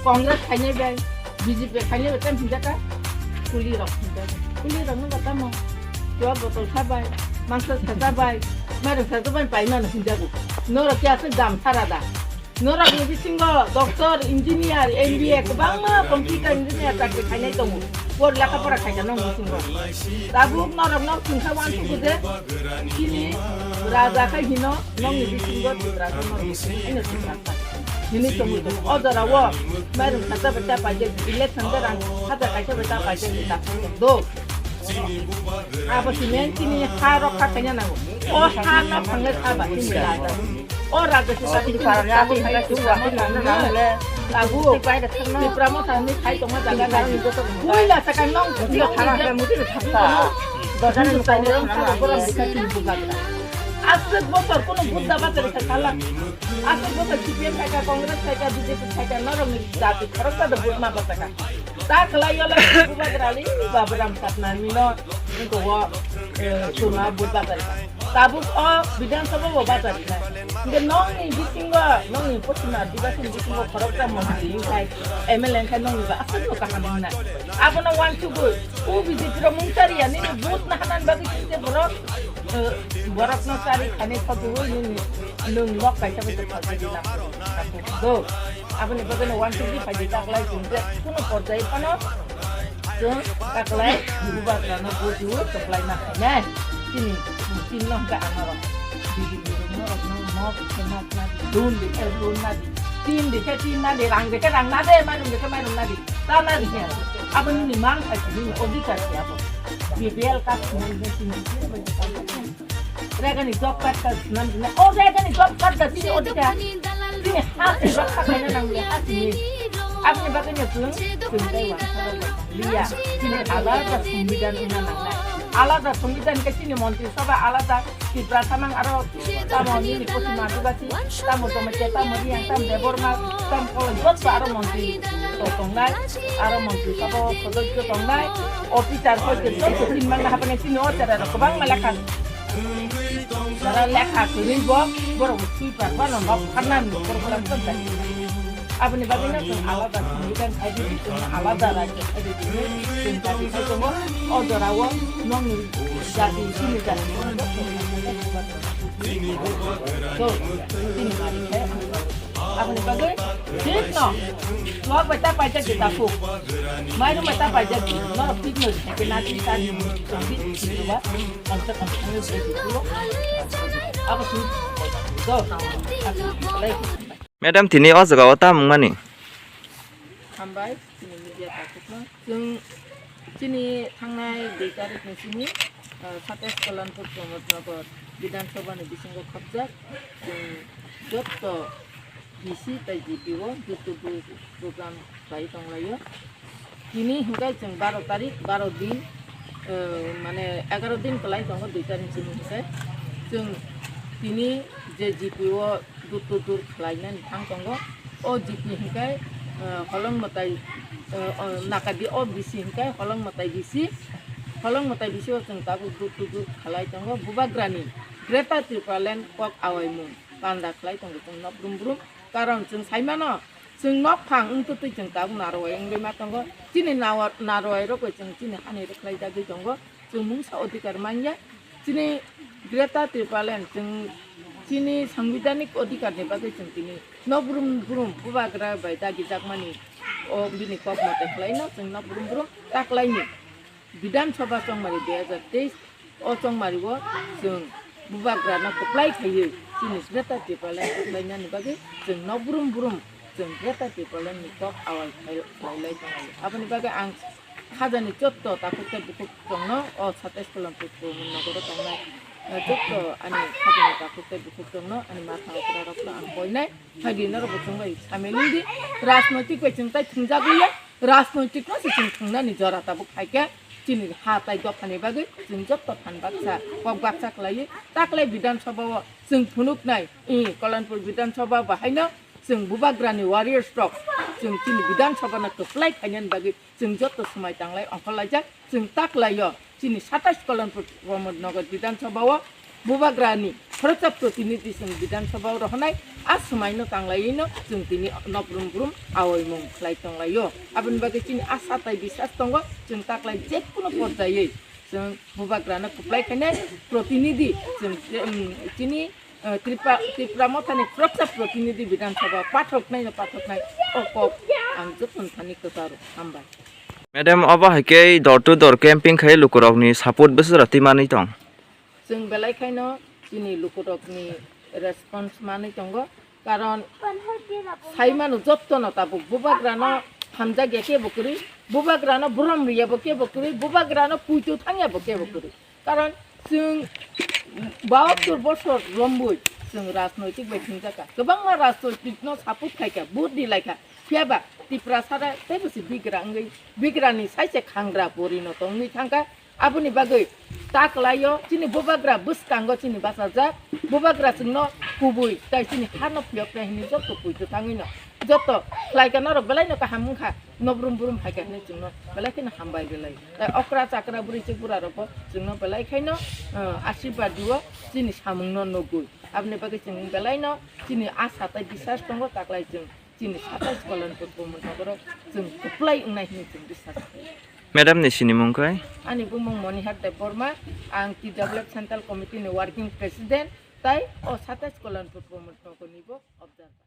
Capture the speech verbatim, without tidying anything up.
Congress khainai bai, B J P khainai bai, tamo hinjak kha? Kuli rok hinjak. Kuli rok no ba tamo? Chua botol kha bai, mangsa saja bai, mairung saja bai, pai mano hinjak. Norok khe aswk dam sara da? Norok ni bisingo doctor, engineer, M B A kwbangma computer engineer chakri khainai tongo. Por lekha pora khaikha nong bisingo. Tabuk norok no chwngkha uansukgo je chini raja khai hino nongni bisingo Tiprasa norok bisingo haino Tiprasa. Hini tongwi tongo. O jorao mairung khata bai ta paijak, election de rang khata kaisa bai ta paijak ni ta tong do. Abo sini chini ha rok kha khaina nango. O ha no phangle kha ba chini raja. O raja si sa chini para ya ko khai tu wa na na na le. Lagu. Tipra mo thani khai tongma jaga na. Buila sa kan nong. Tio khana ka muti thakta. Dojana ni sai rong kha borom dikha chini buga. Aswk bosor kono buddha ba tari khala. Aswk bosor C P M khaika, Congress khaika, B J P khaika, norok ni jati khoroksa do butma ba taka. Ta khlai yole bubagrali Baburam Satnami no, nungko wo, eh, chuma but bajari. Tabuk o Bidhan Sabha bo bajari na. Nge nongni bisingo, nongni Poschim Adibasi ni bisingo khoroksa montri khai, M L A khai nongni ba aswk no kaham hwnna. Abono wansugwi, o B J P ro mungchari ya, nini but na hanan bagwi sise borok, eh, borok no chari khani khotu nini, nung nok kaisa bai to khajari na. Do. Aboni bagwi no one two three phaidi taklai chwng je kuno porjai phano chwng taklai bubagrano buju taklai ma khainai. Chini, chini no hwnkhe anarok. Bibini rok norok no mok khe mak na di, dun di khe dun na di, tin di khe tin na di, rang di khe rang na di, mairum di khe mairum na di, ta na di khe. Aboni ni mang khai chini odhikar khe abo. B P L card swnam di chini. Regani job card ka swnam rwna. O regani job card da chini odhikar. Chini ha se rokha khaina nang le ha chini. Aboni bagwi no chwng chwng tei uansukha liya. Chini alada songbidan wngna nangnai. Alada songbidan khe chini montri sabha alada, Tiprasa mang aro tamo nini Poschim Adibasi, tamo Jamatia, tamo Reang, tamo Debbarma, tamo Koloi joto aro montri to tongnai, aro montri sabha sodosyo tongnai, officer hoi khe joto tin mangna hapani chini o chera rok kwbangma lekha. Jara lekha kwrwi bo, borok bo sweeper, bono nok pharnani program tongo. Aboni bagwi no chwng alada songbidan khai di, chwng alada rajyo khai di, chwng dabi khai tongo. O jorao nongni jati, chini jati, so, chini mari khai. Aboni bagwi thik no. Lok bai ta paijak di takhuk. Mairum bai ta paijak di. Norok thik no di. Kena di ta di. Tong di. Thik no ba. Ang ta tong di. Abo thik. Go. Madam, tini o jaga o tamo wngmani? Hambai, chini media takhukno. Chwng chini thangnai dui tarikni simi, ah, satais Kalanpur Pramod Nagar Bidhan Sabha ni bisingo khopjak. Chwng jotto D C tai G P o door to door program khlai tonglaio. Tini hwnkhe chwng baro tarik, baro din, eh, mane egaro din kwlai tongo, dui tarik simi hwnkhe. Chwng tini je G P o door to door khlainani thang tongo. O G P hwnkhe, eh, holong mwtai, eh, o Nakadi O B C hwnkhe holong mwtai bisi, holong mwtai bisi o chwng tabuk door to door khlai tongo. Bubagrani Greater Tipraland kok awaimung panda khlai tongo chwng nok brum brum. Karon chwng sai mano, chwng nok phang wng twtwi chwng tabuk narwai wngwi ma tongo. Chini nawa-, narwai rok bai chwng chini hani rwkhlai jagwi tongo. Chwng mungsa odhikar manya. Chini Greater Tipraland, chwng chini sangbidhanik odhikar ni bagwi chwng tini nok brum brum bubagra bai dagi jakmani o bini kok mote khlaino chwng nok brum brum taklaini. Bidhan Sabha chongmari dui hajar teis o chongmari o chwng bubagra no kwplai khaiwi chini Greater Tipraland kwplainani bagwi chwng nok brum brum chwng Greater Tipraland ni kok awai khlai lai tongo. Aboni bagwi ang khajani jotto takhuk tei bukhuk chwngno o satais Kalanpur Pramod Nagar o tongnai, eh, jotto ani khajani takhuk tei bukhuk chwngno ani ma thang rok no ang koinai. Phaidi norok bo chwng bai samilwng di, rajnoitik bai chwng tai thwngjagwi ya, rajnoitik no se chwng thwngnani jora tabuk phaikhe chini ha tai dophani bagwi chwng jotto phan baksa kok baksa khlaiwi taklai Bidhan Sabha o chwng phunuknai, i Kalanpur Bidhan Sabha bo haino chwng bubagrani warriors rok chwng chini Bidhan Sabha no kwplai khainani bagwi chwng jotto swmai tanglai ongkhorlaijak. Chwng taklaio chini satais Kalanpur Pramod Nagar Bidhan Sabha o bubagrani khoroksa protinidhi chwng Bidhan Sabha o rohornai, a swmaino tanglaiwi no chwng tini nokrum brum awaimung khlai tonglaio. Aboni bagwi chini asa tai biswas tongo, chwng taklai jekunu porjaiwi chwng bubagrano kwplai khainai protinidhi chwng, um, chini, uh, Tripura, Tripura mothani khoroksa protinidhi Bidhan Sabha pathoknaino pathoknai o kok ang jotono thani kwcharo hambai. Madam, obo hai khe door to door camping khai lukurokni support bwswk rati manwi tong? Chwng belai khaino chini lukurokni response manwi tongo, karon sai mano jottono tabuk bubagrano hamjakya kebo kwrwi, bubagrano borom riyabo kebo kwrwi, bubagrano puitu thangyabo kebo kwrwi. Karon chwng bahattor bosor rombui chwng rajnoitik bai thwngjakha, kwbangma rajnoitikno support khaikha, vote rilaikha, phiyaba Tiprasara teibo se bigra wngwi, bigrani saise khangra porinoto wngwi thangkha. Aboni bagwi taklaio chini bubagra bwskango chini bachajak, bubagra chwngno kubui tai chini hano phiyoknai hwnwi joto puitu thangwino joto khlaikha, norok belaino kaham wngkha, nobrum brum phaikha hwnwi chwngno belai kheno hambai rwlai. Tai okra chakra bwrwi chwk burarokbo chwngno belai khaino, uh, asirwad rwo chini samungno nugwi. Aboni bagwi chwng belaino chini asa tai biswas tongo, taklai chwng chini satais Kalanpur Pramod Nogoro chwng kwplai wngnai hwnwi chwng biswas khlaio. Madam ni sinimung khe? Ani bumung Monihar Debbarma, ang T W F Central Committee ni Working President, tai o satais Kalanpur Pramod Nogor ni bo observer.